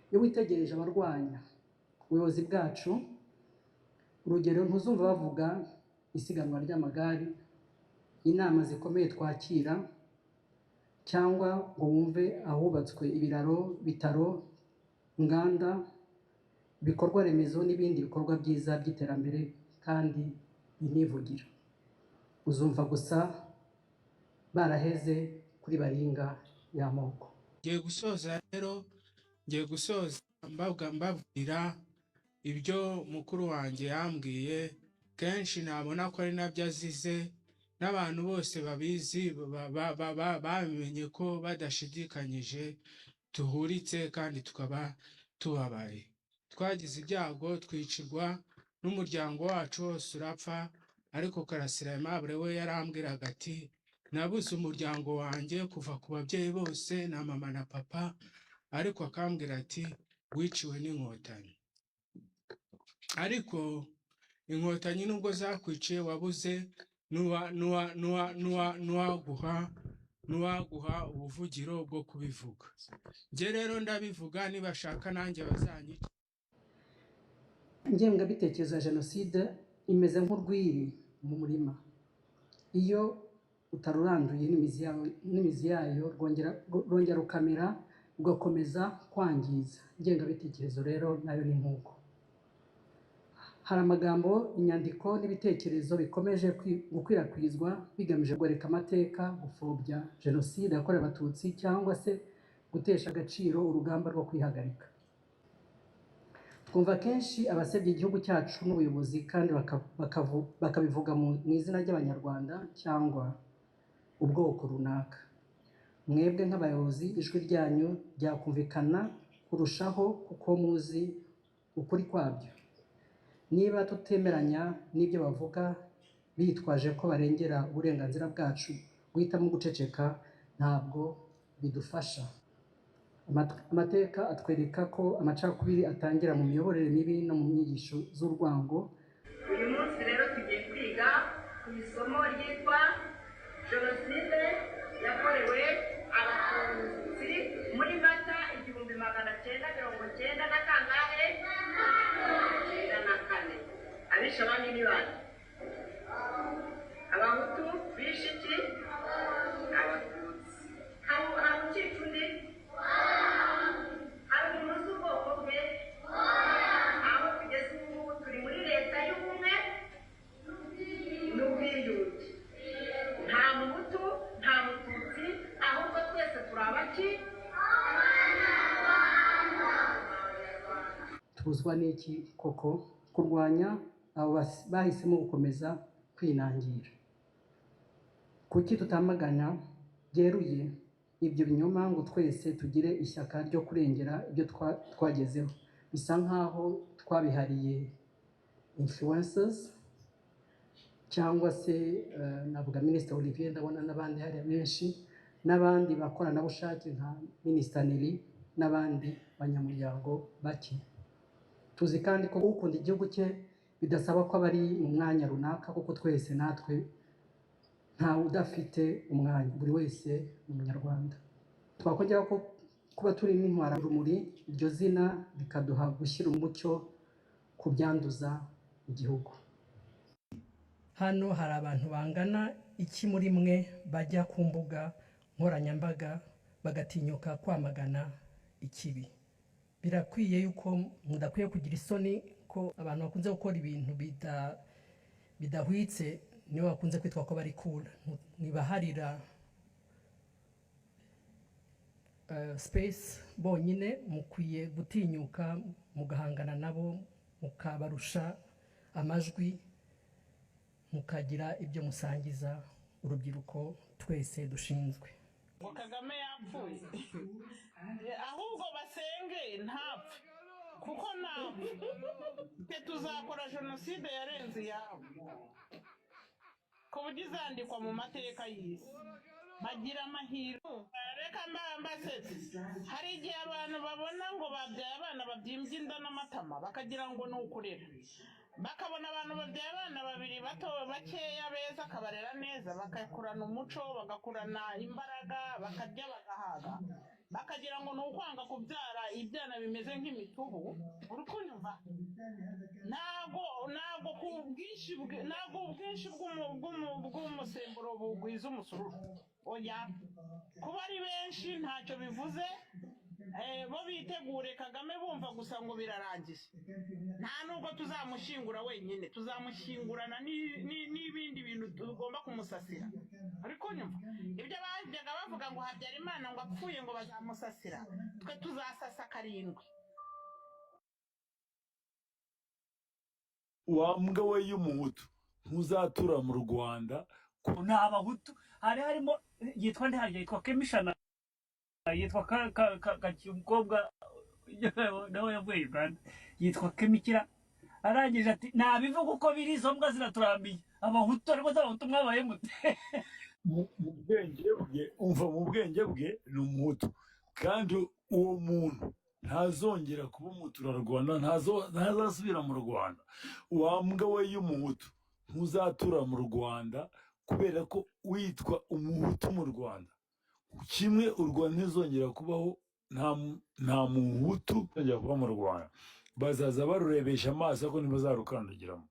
Iyo witegereje abarwanya ubuyobozi bwacu, urugero, ntuzumva bavuga isiganwa ry'amagare, inama zikomeye twakira, cyangwa ngo wumve ahubatswe ibiraro, bitaro, inganda, ibikorwa remezo n'ibindi bikorwa byiza by'iterambere kandi binivugira. Uzumva gusa baraheze kuri baringa y'amoko. Ngiye gusoza rero, ngiye gusoza mbabwira ibyo mukuru wanjye yambwiye kenshi, nabona ko ari nabyo azize, n'abantu bose babizi babimenye ko badashidikanyije tuhuritse kandi tukaba tubabaye. Twagize ibyago, twicirwa n'umuryango wacu wose urapfa, ariko Karasira Aimable we yarambwiraga ati: "Nabuze umuryango wanjye kuva ku babyeyi bose na mama na papa," ariko akambwira ati: "Wiciwe n'Inkotanyi, ariko Inkotanyi nubwo zakwiciye wabuze n'uwaguha ubuvugiro bwo kubivuga." Njye rero ndabivuga, nibashaka nanjye bazanyice. Ingengabitekerezo ya jenoside imeze nk'urwiri mu murima. Iyo utaruranduye n'imizi yayo, rwongera rukamera, rugakomeza kwangiza. Ingengabitekerezo rero nayo ni nk'uko. Hari amagambo, inyandiko n'ibitekerezo bikomeje gukwirakwizwa bigamije kugoreka amateka, gupfobya jenoside yakorewe Abatutsi cyangwa se gutesha agaciro urugamba rwo kwihagarika. Twumva kenshi abasebya igihugu cyacu n'ubuyobozi, kandi bakabivuga mu izina ry'Abanyarwanda cyangwa ubwoko runaka. Mwebwe nk'abayobozi, ijwi ryanyu ryakumvikana kurushaho kuko muzi ukuri kwabyo. Niba tutemeranya n'ibyo bavuga bitwaje ko barengera uburenganzira bwacu, guhitamo guceceka ntabwo bidufasha. Amateka atwereka ko amacakubiri atangira mu miyoborere mibi no mu nyigisho z'urwango. Uyu munsi rero tugiye kwiga ku isomo ryitwa Jenoside yakorewe Abatutsi muri Mata 1990 na kangahe? 94. Abishe abandi ni bande? Abahutu bishe iki? Abatutsi. Hari ukica undi? Hari umuntu uzi ubwoko bwe? Aho tugeze ubu ngubu turi muri leta y'ubumwe n'ubwiyunge. Nta Muhutu, nta Mututsi, ahubwo twese turi abaki? Tubuzwa n'iki koko kurwanya abo bahisemo gukomeza kwinangira? Kuki tutamagana byeruye ibyo binyoma ngo twese tugire ishyaka ryo kurengera ibyo twagezeho? Bisa nkaho twabihariye influencers cyangwa se navuga Minisitiri Olivier, ndabona n'abandi hariya benshi, n'abandi bakoranabushake nka Minisita Nelly n'abandi banyamuryango bake. Tuzi kandi ko ukunda igihugu cye bidasaba ko aba ari mu mwanya runaka, kuko twese natwe ntawe udafite umwanya, buri wese ni Umunyarwanda. Twakongera ko kuba turi n'intwararumuri, iryo zina rikaduha gushyira umucyo ku byanduza igihugu. Hano hari abantu bangana iki muri mwe bajya ku mbuga nkoranyambaga bagatinyuka kwamagana ikibi? Birakwiye yuko mudakwiye kugira isoni ko abantu bakunze gukora ibintu bidahwitse nibo bakunze kwitwa ko bari cool. Ntibaharira space bonyine. Mukwiye gutinyuka mugahangana nabo, mukabarusha amajwi, mukagira ibyo musangiza urubyiruko twese dushinzwe. Ngo Kagame yapfuye? Ahubwo basenge ntapfe, kuko napfa twe tuzakora jenoside yarenze iyabo, ku buryo izandikwa mu mateka y'isi. Bagira amahirwe. Reka mbasetse. Hari igihe abantu babona ngo babyaye abana babyimbye inda n'amatama, bakagira ngo ni ukurera. Bakabona abantu babyaye abana babiri bato bakeya beza, akabarera neza, bagakurana umuco, bagakurana imbaraga, bakarya bagahaga. Bakagira ngo ni ukwanga kubyara ibyana bimeze nk'imitubu. Uri kunyumva? Ntabwo ku bwinshi ntabwo ubwinshi bw'umusemburo bugwiza umusururu. Oya, kuba ari benshi ntacyo bivuze. Bo bitegure Kagame bumva gusa ngo birarangiye. Nta nubwo tuzamushyingura wenyine, tuzamushyingurana n'ibindi bintu tugomba kumusasira. Ariko nyumva ibyo bajyaga bavuga ngo Habyarimana ngo apfuye ngo bazamusasira, twe tuzasasa karindwi. Wa mbwa we y'umuhutu, ntuzatura mu Rwanda. Ni abahutu hari harimo yitwa ntiharya, yitwa Kemishana, yitwa Gakimukobwa, nawe yavuye Uganda, yitwa Kemikira. Arangije ati: "Nabivuga uko biri, izo mbwa ziraturambiye abahutu." Ariko se abahutu mwabaye mute? Mu bwenge bwe, umva, mu bwenge bwe ni umuhutu, kandi uwo muntu ntazongera kuba umuturarwanda, ntazasubira mu Rwanda. Wa mbwa we y'umuhutu, ntuzatura mu Rwanda kubera ko witwa umuhutu mu Rwanda. Kimwe, u Rwanda ntizongera kubaho, nta muhutu uzongera kuba mu Rwanda. Bazaza barurebesha amaso ariko ntibazarukandagiramo.